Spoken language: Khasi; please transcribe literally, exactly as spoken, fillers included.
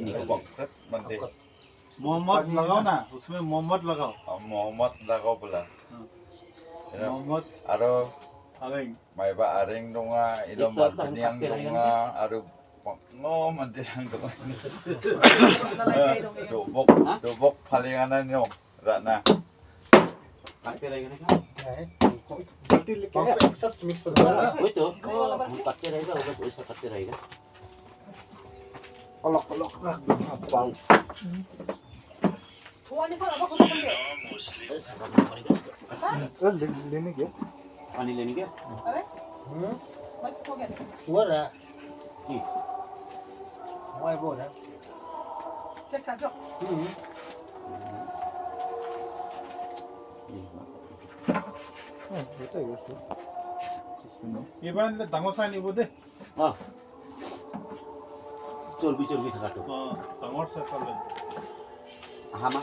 Bok, mante. मोहम्मद लगाओ ना, उसमें मोहम्मद लगाओ। मोहम्मद लगाओ बोला। हाँ। मोहम्मद। Aro Areng. Maiba Areng donga, ilo Marpniang donga, aro ngo mante sang donga. Dobok, dobok paling ana nyong, Ratna. Wait, oh. Wait, oh. Pati रहेगा, वो तो ऐसा पति रहेगा। अलग, अलग रख दो, पाऊ। धुआं नहीं पड़ा, बहुत हो गया। ले-, लेने गया। पानी लेने गया? अरे? हम्म? बस हो गया। हुआ रहा। जी। हुआ है, बोल रहा। चेक कर दो। हम्म। हाँ, बताइए उसको। ये बार डांगो साइन वो दे। हाँ। চৰ্বি, চৰ্বি থকাটো। অ, ডাঙৰ চাইজ পালে। আহা মা।